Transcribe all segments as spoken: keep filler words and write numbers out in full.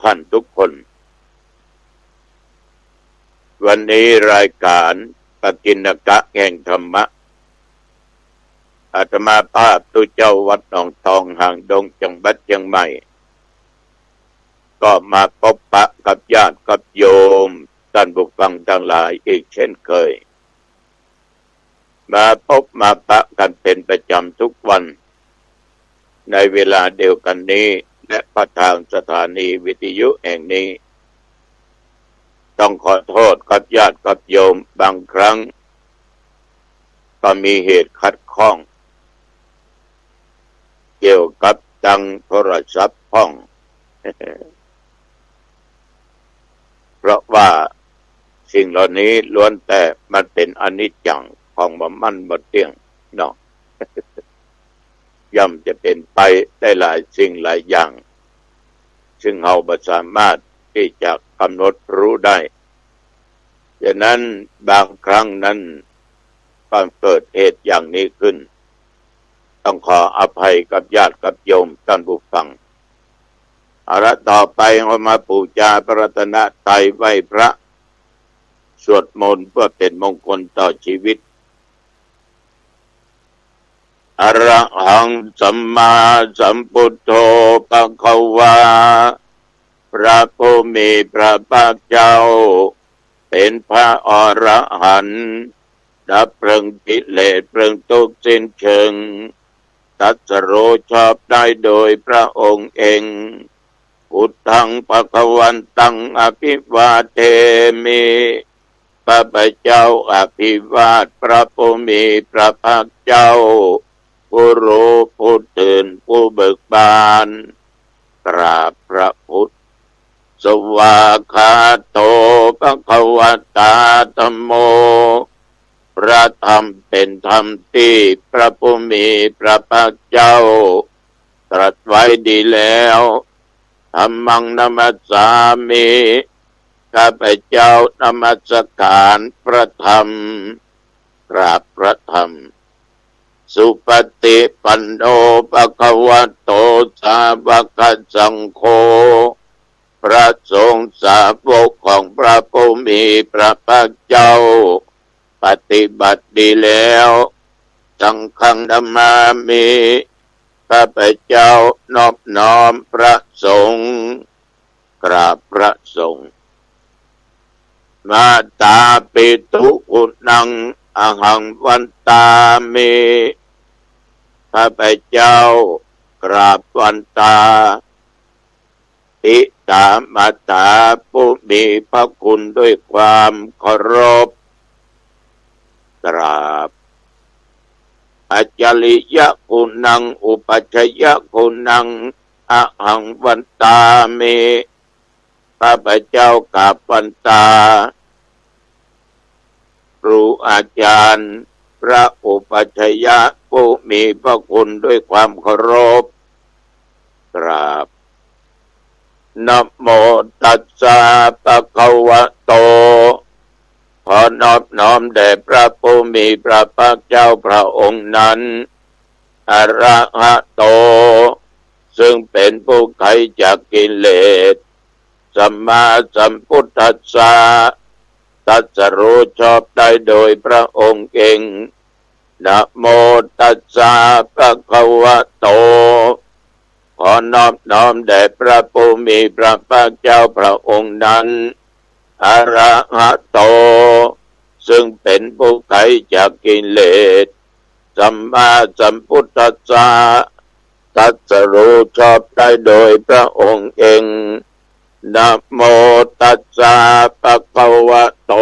ท่านทุกคน วันนี้รายการปกิณกะแห่งธรรมะ อาตมาภาพตุ๊เจ้าวัดหนองตองหางดงจังหวัดเชียงใหม่ ก็มาปบปะกับญาติกับโยมต้านผู้ฟังตังหลายอีกเช่นเคย มาปบมาปะกั๋นเป๋นประจ๋ำทุกวัน ในเวลาเดียวกั๋นนี้ และผ่านตางสถานีวิทยุแห่งนี้ ต้องขอโต้ษกับญาติกับโยม บางครั้งก็มีเหตุขัดข้อง เกี่ยวกับตังโทรศัพท์พ่อง เพราะว่าสิ่งเหล่านี้ล้วนแต่มันเป๋นอนิจจัง ของบ่มั่นบ่เตี้ยงเนาะ ย่อมจะเป๋นไปได้หลายสิ่งหลายอย่าง ซึ่งเฮาบ่สามารถตี้จะก๋ำหนดฮู้ได้ ฉะนั้นบางครั้งนั้นก็เกิดเหตุอย่างนี้ขึ้น ต้องขออภัยกับญาติกับโยมต้านผู้ฟัง เอาละ ต่อไปเฮามาปู๋จาพระรัตนตรัย ไหว้พระ สวดมนต์เพื่อเป๋นมงคลต่อชีวิต อะระหังสัมมาสัมพุทโธภะคะวา พระผู้มีพระภาคเจ้า เป๋นพระอรหันต์ ดับเพลิงกิเลสเพลิงตุ๊กข์สิ้นเชิง ตรัสฮู้ชอบได้โดยพระองค์เอง พุทธังภะคะวันตังอะภิวาเทมิ ข้าพเจ้าอภิวาทพระผู้มีพระภาคเจ้า ผู้ฮู้ผู้ตื่นผู้เบิกบาน กราบพระพุทธ สวากขาโตภะคะวะตาธัมโม พระธรรมเป๋นธรรมตี้พระผู้มีพระภาคเจ้าตรัสไว้ดีแล้ว ธัมมังนะมัสสามิ ข้าพเจ้านมัสก๋ารพระธรรม กราบพระธรรม สุปฏิปันโนภะคะวะโตสาวกสังโฆ พระสงฆ์สาวกของพระผู้มีพระภาคเจ้า ปฏิบัติดีแล้ว สังฆังนะมามิ ข้าพเจ้านอบน้อมพระสงฆ์ กราบพระสงฆ์ มาตาปิตุกุณังอะหังวันตามิ ข้าพเจ้ากราบวันตา ปิตามาตาผู้มีพระคุณด้วยความเคารพ กราบ อัจฉริยกุณัง อุปัชฌยกุณัง อะหังวันตามิ ข้าพเจ้ากราบวันตา ครูอาจารย์ พระอุปัชฌยะผู้มีพระคุณด้วยความเคารพ กราบ นะโมตัสสะภะคะวะโต ขอนอบน้อมแด่พระผู้มีพระภาคเจ้าพระองค์นั้น อะระหะโต ซึ่งเป๋นผู้ไขจากกิเลส สัมมาสัมพุทธัสสะ ตรัสฮู้ชอบได้โดยพระองค์เอง นะโมตัสสะภะคะวะโต ขอนอบน้อมแด่พระผู้มีพระภาคเจ้าพระองค์นั้น อะระหะโต ซึ่งเป๋นผู้ไขจากกิเลส สัมมาสัมพุทธัสสะ ตรัสฮู้ชอบได้โดยพระองค์เอง นะโมตัสสะภะคะวะโต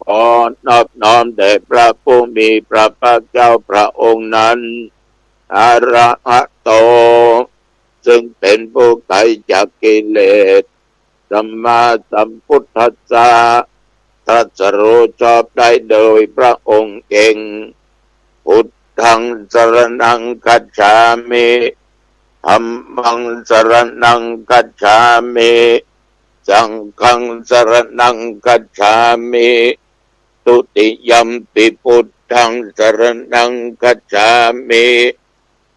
ขอนอบน้อมแด่พระผู้มีพระภาคเจ้าพระองค์นั้น อะระหะโต ซึ่งเป๋นผู้ไขจากกิเลส สัมมาสัมพุทธัสสะ ตรัสฮู้ชอบได้โดยพระองค์เอง พุทธังสรณังคัจฉามิ ธัมมังสรณังคัจฉามิ สังฆังสรณังคัจฉามิ ตุติยัมปิพุทธังสรณังคัจฉามิ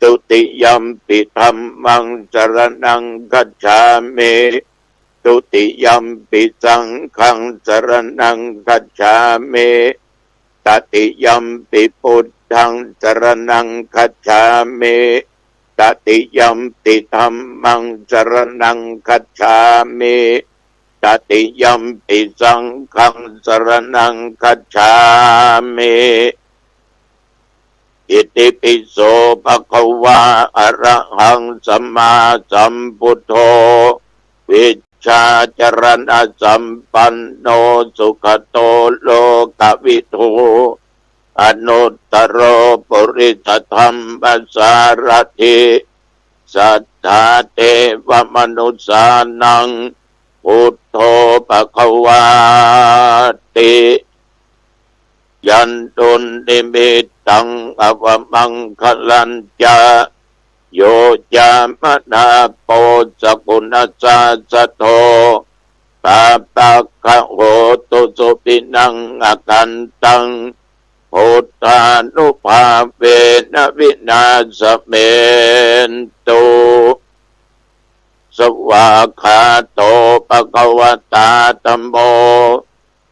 ตุ Dutiyampi dhammaṃ saraṇaṃ gacchāmi. Dutiyampi saṅghaṃ saraṇaṃ gacchāmi. Tatiyampi buddhaṃ saraṇaṃ gacchāmi. Tatiyampi dhammaṃ saraṇaṃ gacchāmi. Tatiyampi saṅghaṃ saraṇaṃ gacchāmi. Itipi so bhagavā arahaṃ sammāsambuddho vijjācaraṇasampanno sugato lokavidū anuttaro purisadammasārathi satthā devamanussānaṃ buddho bhagavāti. Yandunnimittaṃ avamaṅgalañca yo cāmanāpo sakuṇassa saddo pāpaggaho dussupinaṃ akantaṃ buddhānubhāvena vināsamentu. Svākkhāto bhagavatā dhammo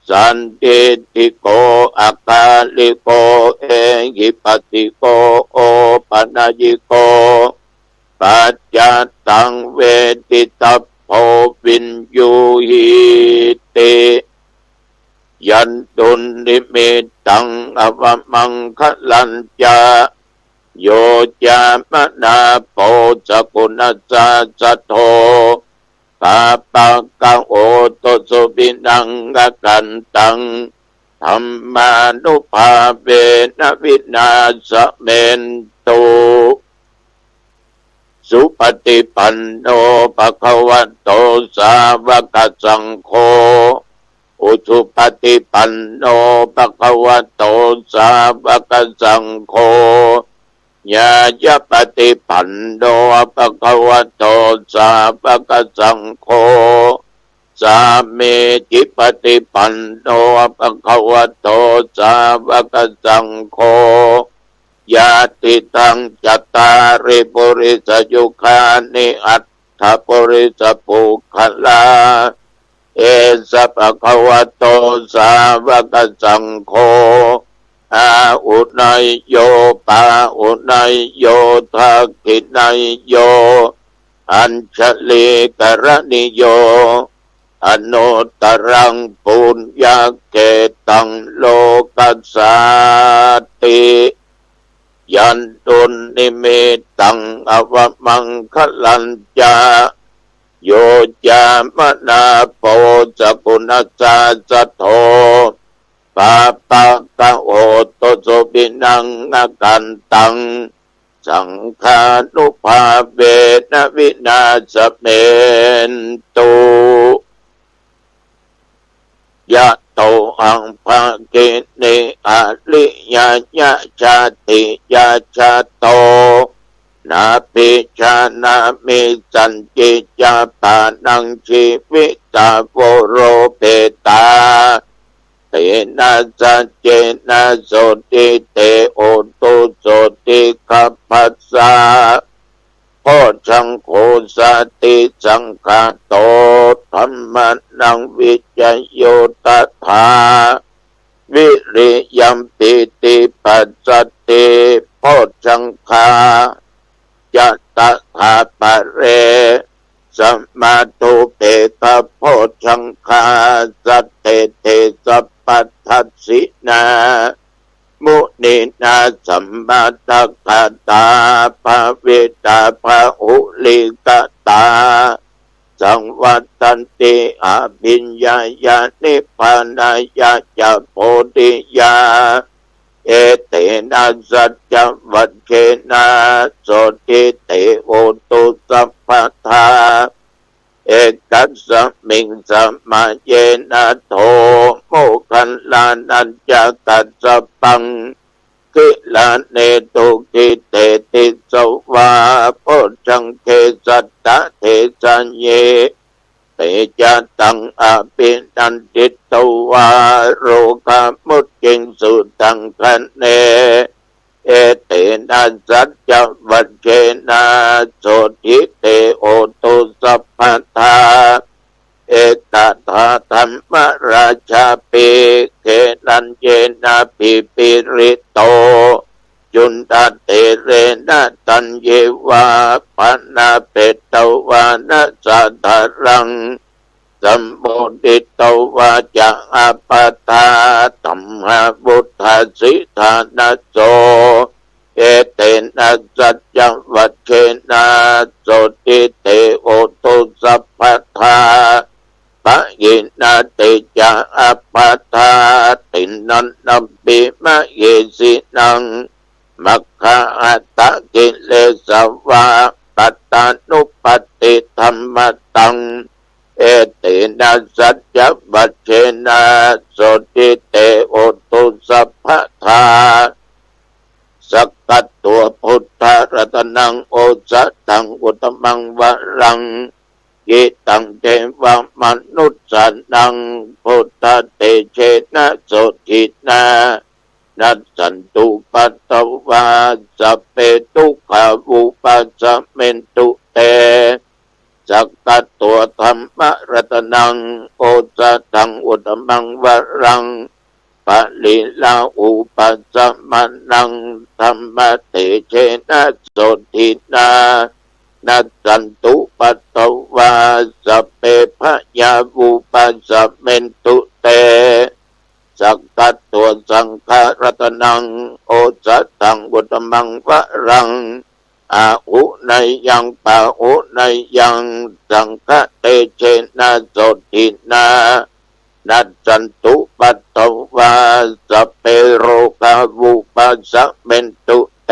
sandiṭṭhiko akāliko ehipassiko opanayiko paccattaṃ veditabbo viññūhīti. Yandunnimittaṃ avamaṅgalañca yo cāmanāpo sakuṇassa saddo pāpaggaho dussupinaṃ akantaṃ dhammānubhāvena vināsamentu. Supaṭipanno bhagavato sāvakasaṅgho ujupaṭipanno bhagavato sāvakasaṅgho ñāyapaṭipanno bhagavato sāvakasaṅgho sāmīcipaṭipanno bhagavato sāvakasaṅgho yadidaṃ cattāri purisayugāni aṭṭha purisapuggalā esa bhagavato sāvakasaṅgho āhuneyyo pāhuneyyo dakkhiṇeyyo añjalikaraṇīyo anuttaraṃ puññakkhettaṃ lokassāti. Yandunnimittaṃ avamaṅgalañca yo cāmanāpo sakuṇassa saddo pāpaggaho dussupinaṃ akantaṃ saṅghānubhāvena vināsamentu. Yatohaṃ bhagini ariyāya jātiyā jāto nābhijānāmi sañcicca pāṇaṃ jīvitā voropetā. Tena saccena sotthi te hotu sotthi gabbhassa. Bojjhaṅgo satisaṅkhāto dhammānaṃ vicayo tathā viriyampīti passaddhi bojjhaṅgā ca tathāpare samādhupekkhabojjhaṅgā sattete sabbadassinā muninā sammadakkhātā bhāvitā bahulīkatā saṃvattanti abhiññāya nibbānāya ca bodhiyā. Etena saccavajjena sotthi te hotu sabbadā. Ekasmiṃ samaye nātho moggallānañca kassapaṃ gilāne dukkhite disvā bojjhaṅge satta desayi. Te ca taṃ abhinanditvā rogā mucciṃsu taṅkhaṇe. เอเตนะสัจจวัจเจนะ โสตถิเต โหตุ สัพพะทา เอตถาธัมมราชาปิ เขลัญเจนะ ภิปริโต จุณฑะเถเรนะ ตัญเยวา ปะนะเปตวานะ สาธารัง สัมโมทิตวาจะ อัปปะทา ธัมมาวุฏฐาสิทธานะโส เอเตนะสัจจวัจเจนะ โสตถิเต โหตุ สัพพะทา ปะหิณาติจะ อัปปะทา ติณณัมปิ มะเหสินัง มัคคะหะตะ กิเลสวา ปัตตานุปัตติธัมมะตัง เอเตนะสัจจวัจเจนะ โสตถิเต โหตุ สัพพะทา สักขะตัง พุทธะรัตนัง โอสะถัง อุตตมังวะรัง หิตัง เทวะมนุสสานัง พุทธะเตเจนะ โสตถินะ นัสสันตุ ปัตตวา สัพเพ ทุกขา วุปัสสะเมนตุ เต สักขะตัง ธัมมะรัตนัง โอสะถัง อุตตมังวะรัง ปะริลาหุปัสสะมานัง ธัมมะเตเจนะ โสตถินะ นัสสันตุ ปัตตวา สัพเพ พยา วุปัสสะเมนตุ เต สักขะตัง สังฆะรัตนัง โอสะถัง อุตตมังวะรัง อาหุเนยยัง ปาหุเนยยัง สังฆะเตเจนะ โสตถินะ นัสสันตุ ปัตตวา สัพเพ โรคา วุปัสสะเมนตุ เต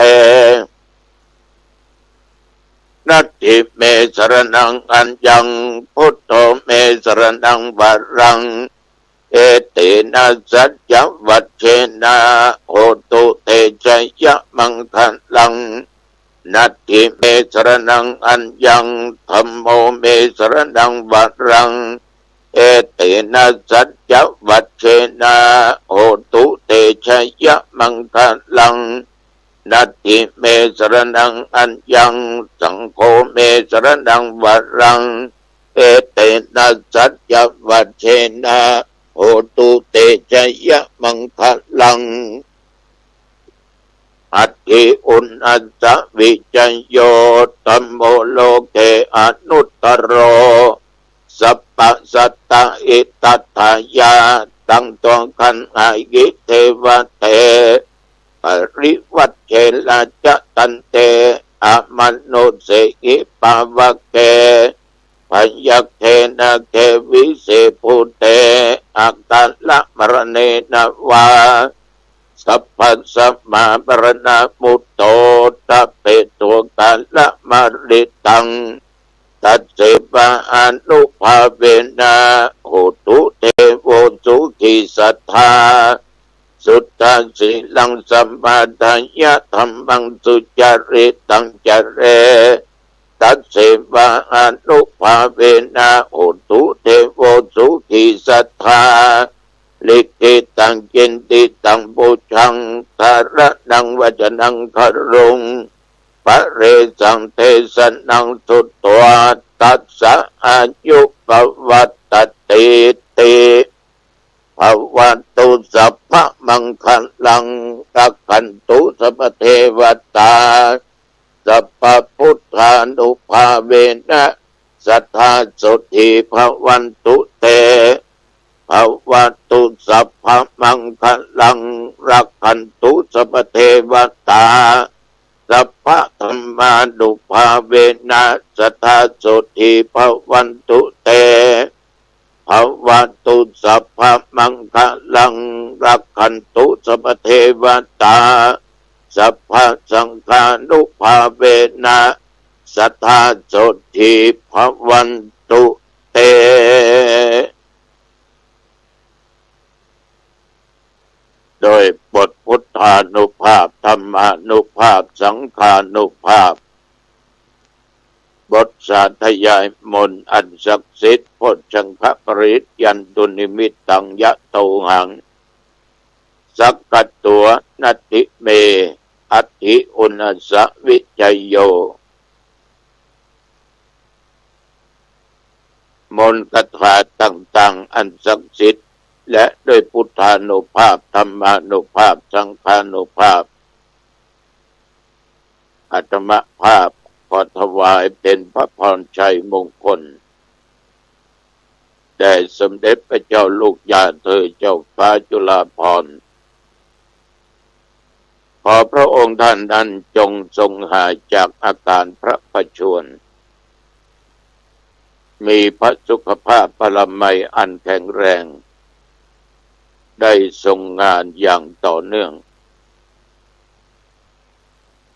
นัตถิเม สะระณัง อัญญัง พุทโธ เม สะระณัง วะรัง เอเตนะ สัจจวัจเจนะ โหตุ เต ชะยะมังคะลัง นัตถิเม สะระณัง อัญญัง ธัมโม เม สะระณัง วะรัง เอเตนะ สัจจวัจเจนะ โหตุ เต ชะยะมังคะลัง นัตถิเม สะระณัง อัญญัง สังโฆ เม สะระณัง วะรัง เอเตนะ สัจจวัจเจนะ โหตุ เต ชะยะมังคะลัง อัตถิอุณณัสสะ วิชชโย ธัมโม โลเก อนุตตโร สัพพะสัตตะ หิตัตถายะ ตัง โต ขันหาหิ เทวะเต ปริวัจเชนะ จะ ตันเต อมนุสเสหิ ปาวะเก พยัคเข นาเข วิเศษภูเต อะกาละมะระเณนะวา สัพพะสะมะมะระณะมุตโต ทะเปโต กาละมะริตัง ตัสเสวะอานุภาเวนะ โหตุ เทโว สุขีสัตถา สุตถะสีลัง สัมปะทา ยะ ธัมมัง สุจาริตัง จะเร ตัสเสวะอานุภาเวนะ โหตุ เทโว สุขีสัตถา ลิขิตัง กิตติตัง ปุจฉัง ธาระณัง วัจจะนัง คารุง ปะเรสัง เทสะนัง สุตวา ทัสสะ อายุ ปะวัตติ ติ ภะวันตุ สัพพะมังคะลัง รักขันตุ สัพพะเทวะตา สัพพะพุทธานุภาเวนะ สัตถา โสตถี ภะวันตุ เต ภะวันตุ สัพพะมังคะลัง รักขันตุ สัพพะเทวะตา สัพพะธัมมานุภาเวนะ สัตถา โสตถี ภะวันตุ เต ภะวันตุ สัพพะมังคะลัง รักขันตุ สัพพะเทวะตา สัพพะสังฆานุภาเวนะ สัตถา โสตถี ภะวันตุ เต โดยบทพุทธานุภาพ ธัมมานุภาพ สังฆานุภาพ บทสาธยายมนต์อันศักดิ์สิทธิ์ โพชฌังคปริตยันตุนิมิตตัง ยะโตหัง สักขะตัว นัตถิเม อัตถิอุณาสวิชชโย มนต์คาถาต่างๆ อันศักดิ์สิทธิ์ และด้วยพุทธานุภาพ ธรรมานุภาพ สังฆานุภาพ อาตมาภาพขอถวายเป็นพระพรชัยมงคล แด่สมเด็จพระเจ้าลูกยาเธอเจ้าฟ้าจุฬาภรณ์ ขอพระองค์ท่านนั้นจงทรงหายจากอาการพระประชวร มีพระสุขภาพพลามัยอันแข็งแรง ได้ทรงงานอย่างต่อเนื่อง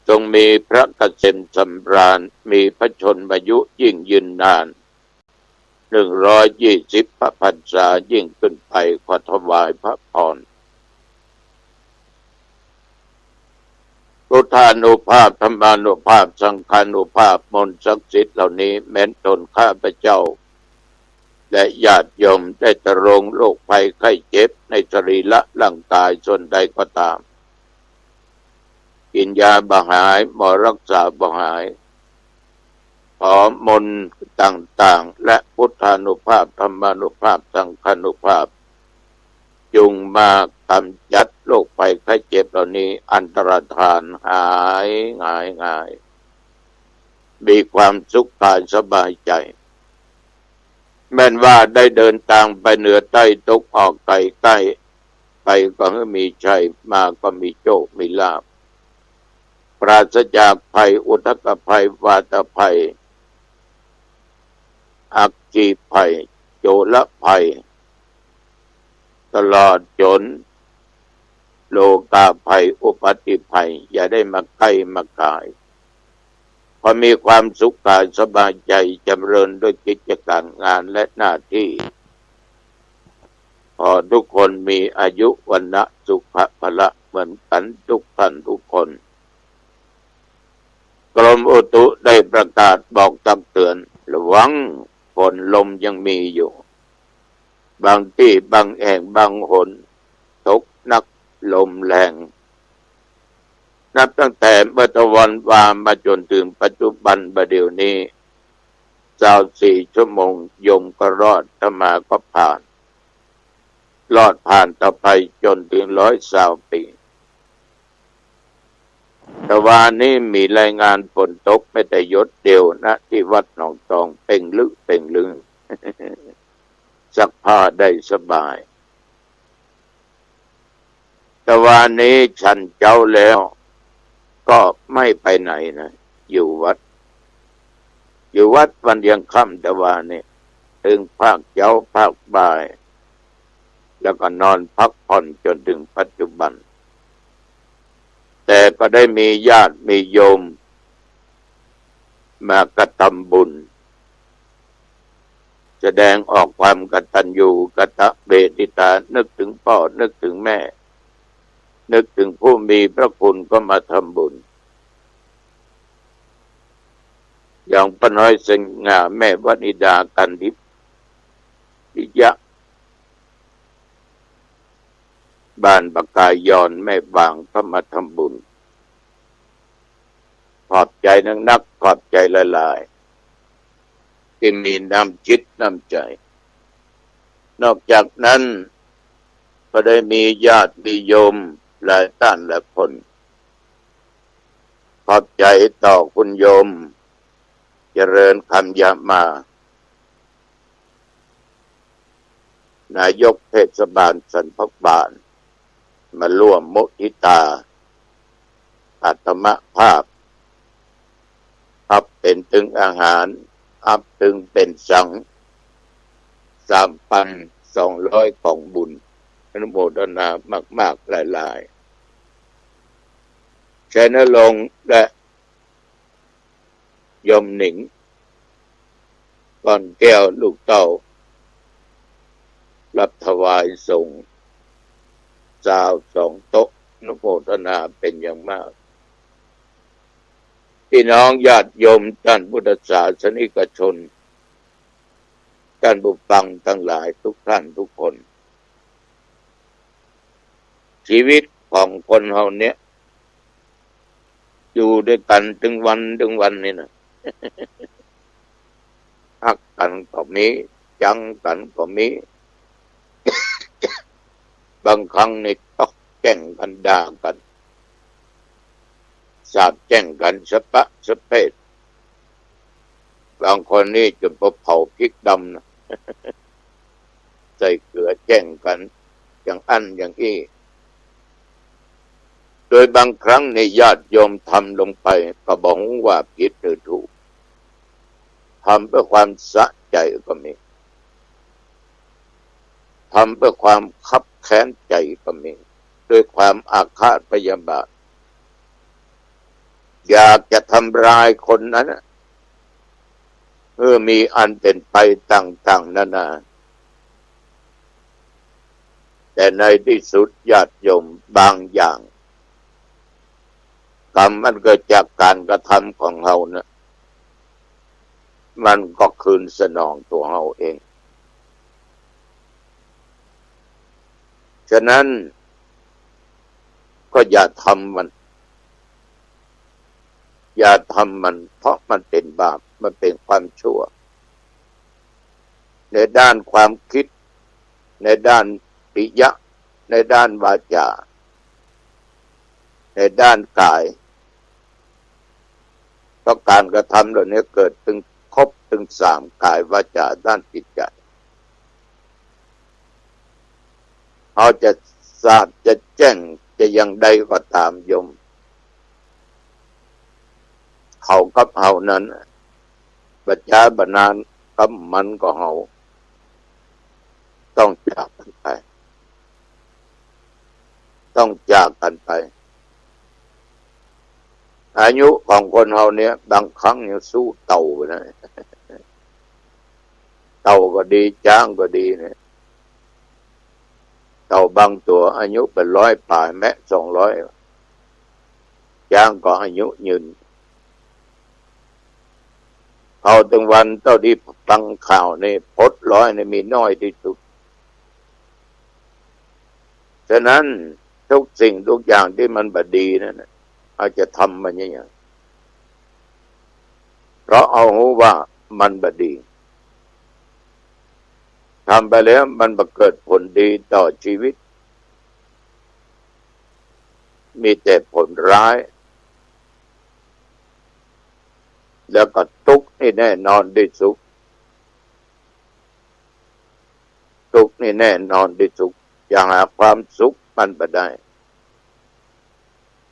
ทรงมีพระเกษมสำราญ มีพระชนมายุยิ่งยืนนาน หนึ่งร้อยยี่สิบพระพรรษายิ่งขึ้นไป ขอถวายพระพร พุทธานุภาพ ธรรมานุภาพ สังฆานุภาพ มนต์ศักดิ์สิทธิ์เหล่านี้ แม้นตนข้าพเจ้า และญาติโยมได้ตะลงโรคภัยไข้เจ็บในสรีระร่างกายส่วนใดก็ตาม กินยาบ่หาย หมอรักษาบ่หาย ขอมนต์ต่างๆ และพุทธานุภาพ ธรรมานุภาพ สังฆานุภาพ จงมากำจัดโรคภัยไข้เจ็บเหล่านี้ อันตรธานหาย หาย หาย มีความสุขกายสบายใจ แม้นว่าได้เดินตางไปเหนือใต้ตกออกไกลใก้ ไปก็หื้อมีชัย มาก็มีโชคมีลาภ ปราศจากภัย อุทกภัย วาตภัย อัคคีภัย โจรภัย ตลอดจ๋น โลกาภัย อุปัตติภัย อย่าได้มาใก้มาขาย ขอมีความสุขกายสบายใจ จำเริญด้วยกิจการงานและหน้าที่ ขอทุกคนมีอายุ วรรณะ สุขะ พละ เหมือนกันทุกท่านทุกคน กรมอุตุได้ประกาศบอกตักเตือน ระวัง ฝนลมยังมีอยู่ บางตี้บางแห่งบางหน ตกหนัก ลมแรง นับตั้งแต่เมื่อตะวันวามาจ๋นเถิงปัจจุบันบ่าเดี่ยวนี้ ซาวสี่ชั่วโมง โยมก็รอด อาตมาก็ผ่าน รอดผ่านต่อไปจ๋นเถิงร้อยซาวปี๋ แต่วานี้มีรายงานฝนตกแม้แต่หยดเดียวนะ ตี้วัดหนองตอง เป่งลึเป่งลึ ซักผ้าได้สบาย แต่วานี้ฉันเจ๊าแล้ว ก็ไม่ไปไหนนะ อยู่วัด อยู่วัดวันยังค่ำ แต่วานี้ เถิงภาคเจ๊าภาคบ่าย แล้วก็นอนพักผ่อนจ๋นเถิงปัจจุบัน แต่ก็ได้มีญาติมีโยม มากระทำบุญ แสดงออกความกตัญญูกตเวทิตา นึกถึงพ่อ นึกถึงแม่ นึกถึงผู้มีพระคุณก็มาทำบุญ อย่างป้าน้อยสง่า แม่วนิดา กันทิพยะ บ้านปากกายอน แม่บาง ก็มาทำบุญ ขอบใจ๋นักๆ ขอบใจ๋หลายๆ ตี้มีน้ำจิตน้ำใจ๋ นอกจากนั้น ก็ได้มีญาติมีโยมหลายต้านหลายคน ขอบใจ๋ต่อคุณโยม เจริญคำยามา นายกเทศบาลสันพักบาล มาร่วมมุทิตา อาตมาภาพ อัพเป๋นตึงอาหาร อัพตึงเป๋นสัง สามปันสองร้อยก๋องบุญ อนุโมทนามากๆ หลายๆ ชัยนรงค์และ โยมหนิง ก้อนแก้ว ลูกเต้า รับถวายสงฆ์ ซาวสองโต๊ะ อนุโมทนาเป๋นอย่างมาก พี่น้องญาติโยมต้านพุทธศาสนิกชน ต้านผู้ฟังตังหลายทุกท่านทุกคน ชีวิตของคนเฮาเนี่ย อยู่ด้วยกั๋นตึงวันตึงวันนี่นะ ฮักกั๋นก็มี จังกั๋นก็มี บางครั้งนี่ตอกแจ้งกั๋น ด่ากั๋น สาปแจ้งกั๋นสะป๊ะสะเป๊ะ บางคนนี่จ๋นปะเผาพริกดำนะ ใส่เกลือแจ้งกั๋น อย่างอั้นอย่างอี้ โดยบางครั้งนี่ญาติโยมทำลงไปก็บ่ฮู้ว่าผิดหรือถูก ทำเพื่อความสะใจ๋ก็มี ทำเพื่อความคับแค้นใจ๋ก็มี ด้วยความอาฆาตพยาบาท อยากจะทำลายคนนั้นน่ะ เออ มีอันเป๋นไปต่างๆ นานา แต่ในตี้สุดญาติโยม บางอย่าง กรรมอันเกิดจากก๋านกระทำของเฮาน่ะ มันก็คืนสนองตั๋วเฮาเอง ฉะนั้น ก็อย่าทำมัน อย่าทำมัน เพราะมันเป๋นบาป มันเป๋นความชั่ว ในด้านความกึ๊ด ในด้านปิยะ ในด้านวาจา ในด้านก๋าย เพราะก๋านกระทำเหล่านี้เกิดตึงครบตึงสาม ก๋าย วาจา ด้านจิตใจ๋ เฮาจะสาปจะแจ้งจะอย่างใดก็ต๋ามโยม เขากับเฮานั้น บ่จ๊าบ่นานกับมันก็เฮา ต้องจากกั๋นไป ต้องจากกั๋นไป อายุของคนเฮาเนี่ย บางครั้งยังสู้เต่านะ เต่าก็ดี จ๊างก็ดีเนี่ย เต่าบางตั๋วอายุเป๋นร้อยป๋ายแมะ สองร้อย จ๊างก็อายุยืน เฮาตึงวันเต้าตี้ฟังข่าวนี่ ปลดร้อยนี่มีน้อยตี้สุด ฉะนั้น ทุกสิ่งทุกอย่างตี้มันบ่ดีนั้นน่ะ เฮาจะทำมันยังไง เพราะเฮาฮู้ว่ามันบ่ดี ทำไปแล้วมันบ่เกิดผลดีต่อชีวิต มีแต่ผลร้าย แล้วก็ตุ๊กข์นี่แน่นอนตี้สุด ตุ๊กข์นี่แน่นอนตี้สุด จะหาความสุขมันบ่ได้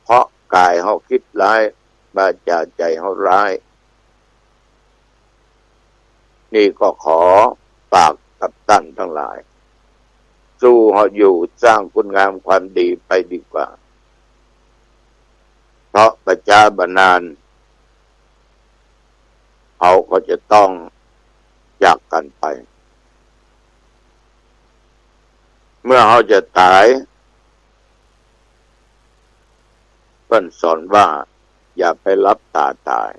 เพราะก๋ายเฮากึ๊ดร้าย วาจาใจ๋เฮาร้าย นี่ก็ขอฝากกับต้านตังหลาย สู้เฮาอยู่สร้างคุณงามความดีไปดีกว่า เพราะบ่จ๊าบ่นาน เฮาก็จะต้องจากกั๋นไป เมื่อเฮาจะต๋าย เปิ้นสอนว่า อย่าไปหลับต๋าต๋าย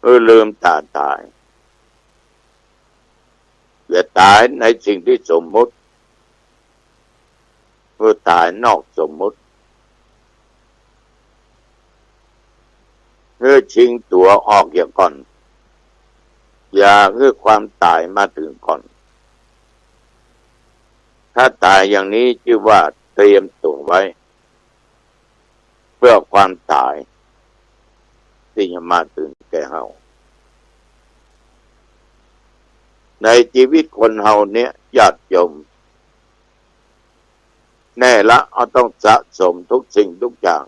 หื้อลืมต๋าต๋าย อย่าต๋ายในสิ่งตี้สมมุติ หื้อต๋ายนอกสมมุติ หื้อชิงตั๋วออกเหียก่อน อย่าหื้อความต๋ายมาเถิงก่อน ถ้าต๋ายอย่างนี้จื้อว่าเตรียมตั๋วไว้ เพื่อความต๋ายตี้จะมาเถิงแก่เฮา ในจีวิตคนเฮาเนี่ย ญาติโยม แน่ละ เฮาต้องสะสมทุกสิ่งทุกอย่าง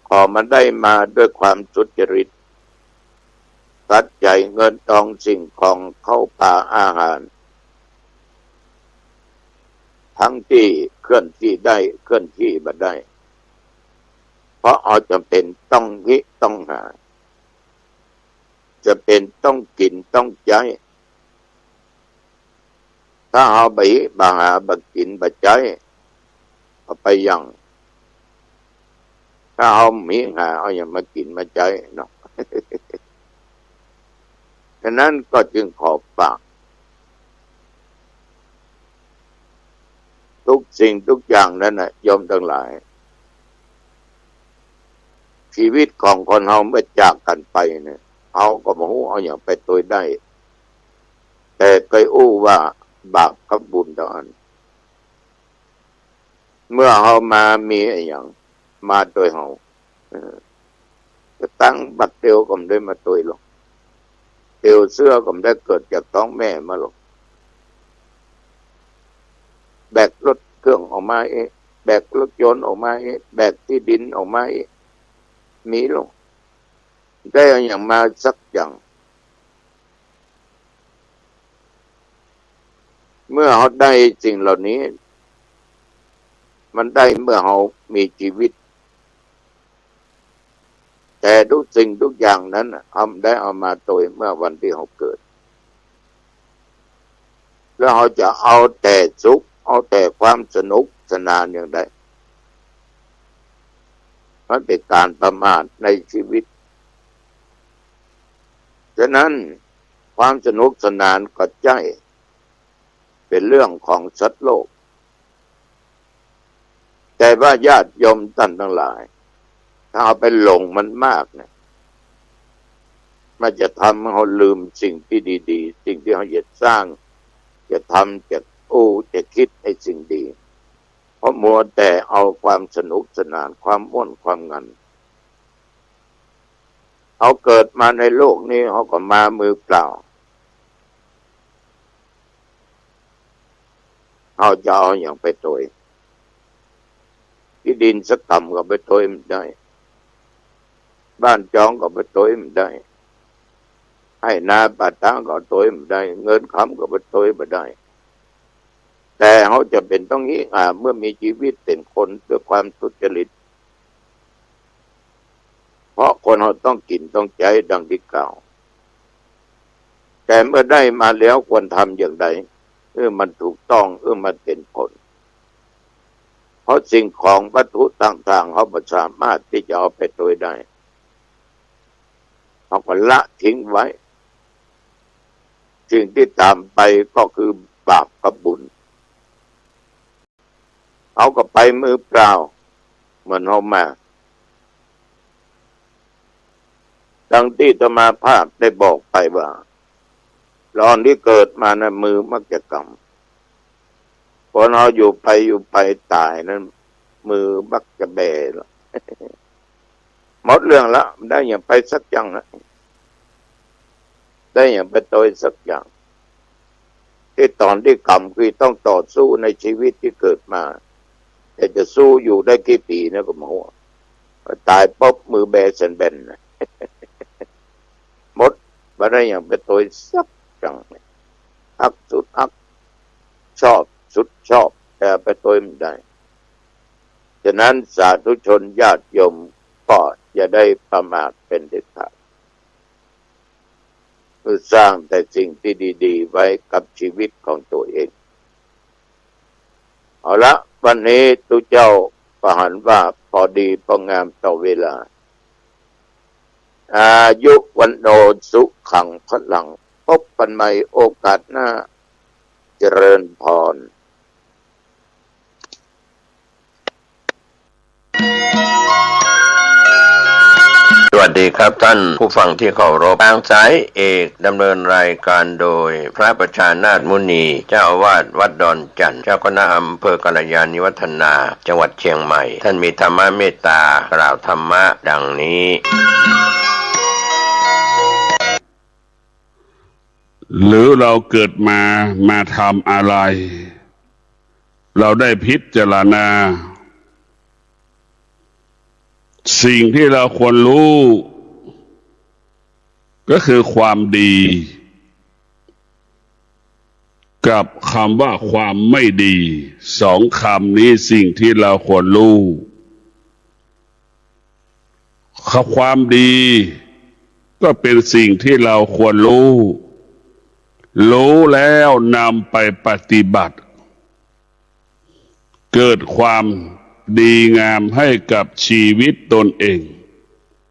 ขอมันได้มาด้วยความสุจริต ปัจจัยเงินทองสิ่งของข้าวป๋าอาหาร ทั้งตี้เคลื่อนที่ได้ เคลื่อนที่บ่ได้ เพราะเฮาจ๋ำเป๋นต้องฮิต้องหา จ๋ำเป๋นต้องกิ๋นต้องใจ๊ ถ้าเฮาบ่ฮิบ่หาบ่กิ๋นบ่ใจ๊ เอาไปหยัง ถ้าเฮาบ่ฮิหา เอาหยังมากิ๋นมาใจ๊เนาะ ฉะนั้นก็จึงขอฝาก ทุกสิ่งทุกอย่างนั้นน่ะ โยมตังหลาย ชีวิตของคนเฮาเมื่อจากกั๋นไปเนี่ย เฮาก็บ่ฮู้เอาหยังไปตวยได้ แต่ใค่อู้ว่าบาปกับบุญเต้าอั้น เมื่อเฮามามีอะหยังมาตวยเฮา เออ กระตังบักเตียวก็บ่ได้มาตวยหรอก เตียวเสื้อก็บ่ได้เกิดจากต๊องแม่มาหรอก แบกรถเครื่องออกมาเอง แบกรถยนต์ออกมาเอง แบกตี้ดินออกมาเอง มีหรอก ได้เอาหยังมาสักอย่าง เมื่อเฮาได้สิ่งเหล่านี้ มันได้เมื่อเฮามีชีวิต แต่ทุกสิ่งทุกอย่างนั้นน่ะ เฮาบ่ได้เอามาตวยเมื่อวันตี้เฮาเกิด แล้วเฮาจะเอาแต่สุข เอาแต่ความสนุกสนานอย่างใด มันเป๋นก๋านประมาทในชีวิต ฉะนั้นความสนุกสนานก็ใจ้ เป๋นเรื่องของสัตว์โลก แต่ว่าญาติโยมต้านตังหลาย ถ้าเฮาไปหลงมันมากเนี่ย มันจะทำหื้อเฮาลืมสิ่งตี้ดีๆ สิ่งตี้เฮาจะสร้าง จะทำ จะอู้ จะกึ๊ดในสิ่งดี เพราะมัวแต่เอาความสนุกสนาน ความม่วนความงัน เฮาเกิดมาในโลกนี้ เฮาก็มามือเปล่า เฮาจะเอาหยังไปตวย ตี้ดินสักกำก็ไปตวยบ่ได้ บ้านจองก็ไปตวยบ่ได้ ไฮ่นาป่าต๋างก็ตวยบ่ได้ เงินคำก็ไปตวยบ่ได้ แต่เฮาจะเป๋นต้องเยียะ เมื่อมีชีวิตเป๋นคนด้วยความสุจริต เพราะคนเฮาต้องกิ๋นต้องใจ๊ดังตี้กล่าว แต่เมื่อได้มาแล้วควรทำอย่างใด หื้อมันถูกต้อง หื้อมันเป๋นผล เพราะสิ่งของวัตถุต่างๆ เฮาบ่สามารถตี้จะเอาไปตวยได้ เฮาก็ละทิ้งไว้ สิ่งตี้ต๋ามไปก็คือบาปกับบุญ เฮาก็ไปมือเปล่า เหมือนเฮามา ดังตี้อาตมาภาพได้บอกไปว่า ต๋อนตี้เกิดมานะ มือมักจะกำ คนเฮาอยู่ไปอยู่ไปต๋ายนั้น มือมักจะแบละ หมดเรื่องละ บ่ได้หยังไปสักอย่างละ ได้หยังไปตวยสักอย่าง ตี้ต๋อนตี้กำคือต้องต่อสู้ในชีวิตตี้เกิดมา แต่จะสู้อยู่ได้กี่ปี๋นะก็บ่ฮู้ ต๋ายปุ๊บมือแบสันแบนนะ หมด บ่ได้หยังไปตวยสักอย่าง ฮักสุดฮัก ชอบสุดชอบ แต่ไปตวยบ่ได้ ฉะนั้นสาธุชนญาติโยมก็อย่าได้ประมาทเป๋นเด็ดขาด คือสร้างแต่สิ่งตี้ดีๆ ไว้กับชีวิตของตั๋วเอง เอาละ วันนี้ตุ๊เจ้าก็หันว่าพอดีพองามต่อเวลา อายุ วัณโณ สุขัง พลัง พบกั๋นใหม่โอกาสหน้า เจริญพร สวัสดีครับท่านผู้ฟังที่เคารพ ทางสายเอกดำเนินรายการโดยพระประชานาถมุนี เจ้าอาวาสวัดดอนจันทน์ เจ้าคณะอำเภอกัลยาณิวัฒนา จังหวัดเชียงใหม่ ท่านมีธรรมเมตตากล่าวธรรมะดังนี้ หรือเราเกิดมา มาทำอะไร เราได้พิจารณา สิ่งที่เราควรรู้ ก็คือความดี กับคำว่าความไม่ดี สองคำนี้สิ่งที่เราควรรู้ ความดีก็เป็นสิ่งที่เราควรรู้ รู้แล้วนำไปปฏิบัติ เกิดความดีงามให้กับชีวิตตนเอง